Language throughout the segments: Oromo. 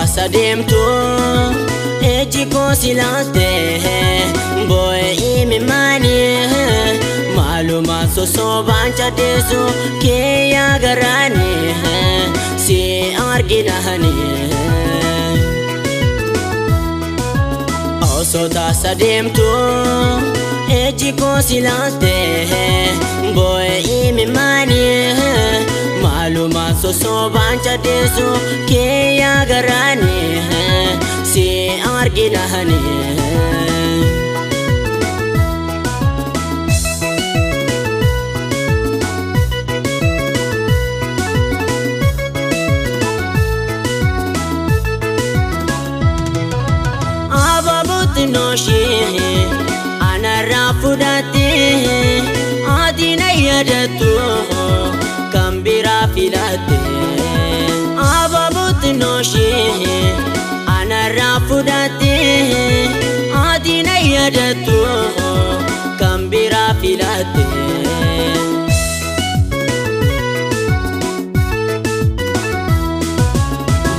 taasa deemtu ejji koo si laalte boo'ee imimmaanii maalumaan sosobaan cadheessu kiyya garaanii si arginahanii. Osoo taasa deemtu ejji koo si laalte boo'ee imimmaanii maalumaan sosobaan cadheessu kiyya garaanii si arginahanii. Abaabooti nooshee anarraa fudhattee ati na yaadattu kan biraa filatte. Abaabooti nooshee anarraa fudhattee ati na yaadattu kan biraa filatte.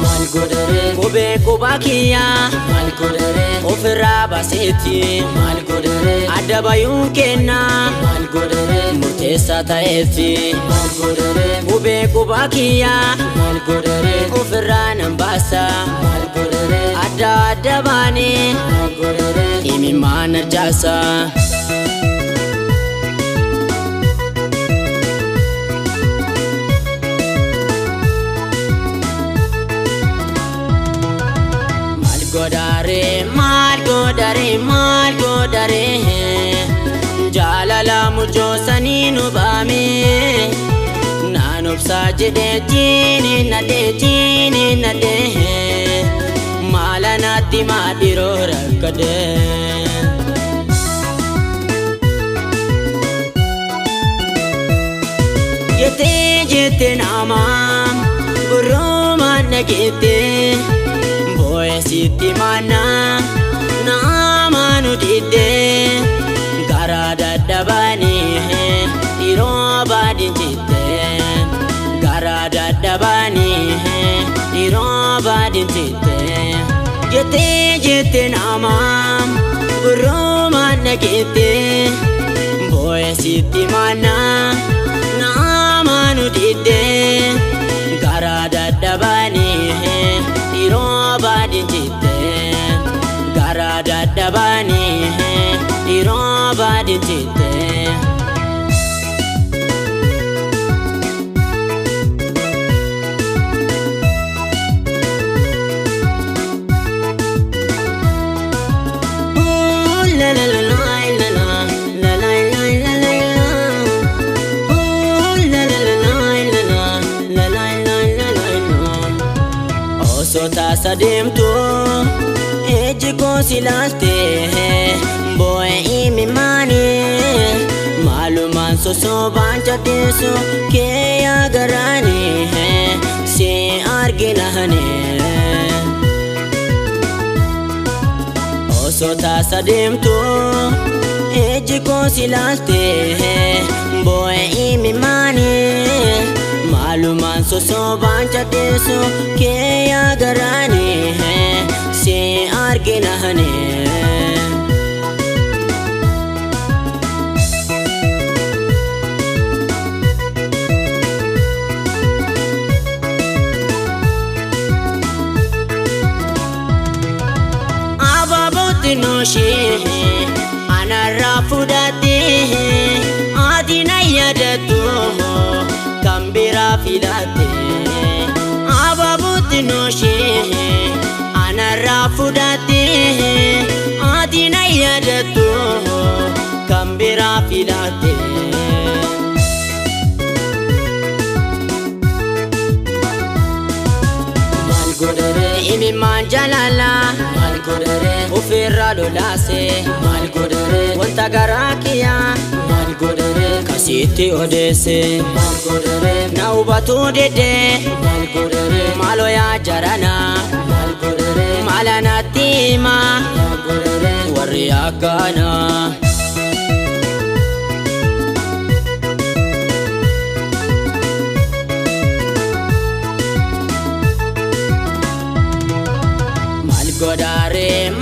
Maal godharee Qubee qubaa kiyyaa maal godharee ofirraa baaseeti maal godharee adda bayuun kennaa maal godharee murteessaa ta'eeti. maal godharee Qubee qubaa kiyyaa maal godharee ofirraa nan baasa maal godharee adda adda baanee maal godharee imimmaan arjaasa. Maal godharee maal godharee maal godharee jaalala mucoosanii nu baame naan obsaa jedhee jiini nadhee jiini nadhee maala naatti maadhiroo rakkadee. Jettee jettee nama gurrumaan dhageettee boo'ee sitti maannaa nama nu diddee garaa dadhabaanii dhiiroo baadhiin jettee garaa dadhabaanii dhiiroo baadhiin jettee jettee jettee nama gurrumaan dhageettee boo'ee sitti maannaa nama nu diddee garaa dadhabaanii dhiiroo baadhiin jettee garaa dadhabaanii dhiiroo baadhiin jettee. Ooh, la la la la la la la la la la la la. Ooh, la la la la la la la la la la la. Osoo taasa deemtu ejji koo si laalte boo'ee imimmaanii maalumaan sosobaan cadheessu kiyya garaanii si arginahanii. Osoo taasa deemtu ejji koo si laalte boo'ee imimmaanii maalumaan sosobaan cadheessu kiyya garaanii si arginahanii. Abaabooti nooshee anarraa fudhattee ati na yaadattu kan biraa filatte. Abaabooti nooshee anarraa fudhattee ati na yaadattu kan biraa filatte. Maal godharee Imimmaan jaalalaa maal godharee ofirraa lolaase maal godharee wanta garaa kiyyaa maal godharee kasitti odeesse maal godharee na hubatuu didee maal godharee maaloo yaa jaranaa maal godharee maala natti himaa maal godharee warri akkanaa.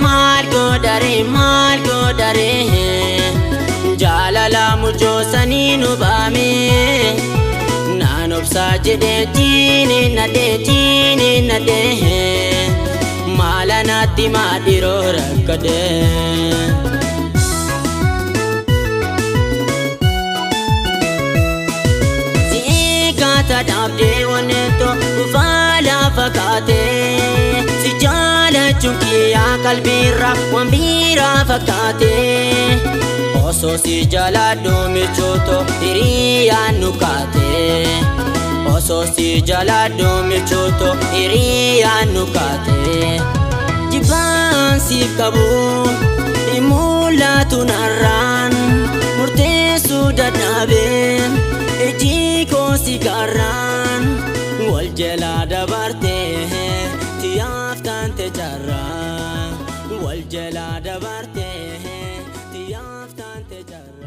Maal godhare, maal godhare? Jaalala mujoosanii nu baame. Naan obsaa jedhee jiini nadhee, jiini nadhee. Maala naatti maadhiroo rakkadhee. Siikaata dhaabdee wanneeto kufaa lafa kaatee. Si jaalachuun kiyyaa qalbiirra waan biraa fakkaatee. Osoo si jaaladhu michootoo hiriyyaan nu kaatee. Osoo si jaaladhu michootoo hiriyyaan nu kaatee. Jibbaan siif qabu hin mul'atu narraan, murteessuu dadhabee ijji koo si garraan. Wal jalaa dabartee tiyyaaf taante carraa. Wal jalaa dabartee tiyyaaf taante carraa.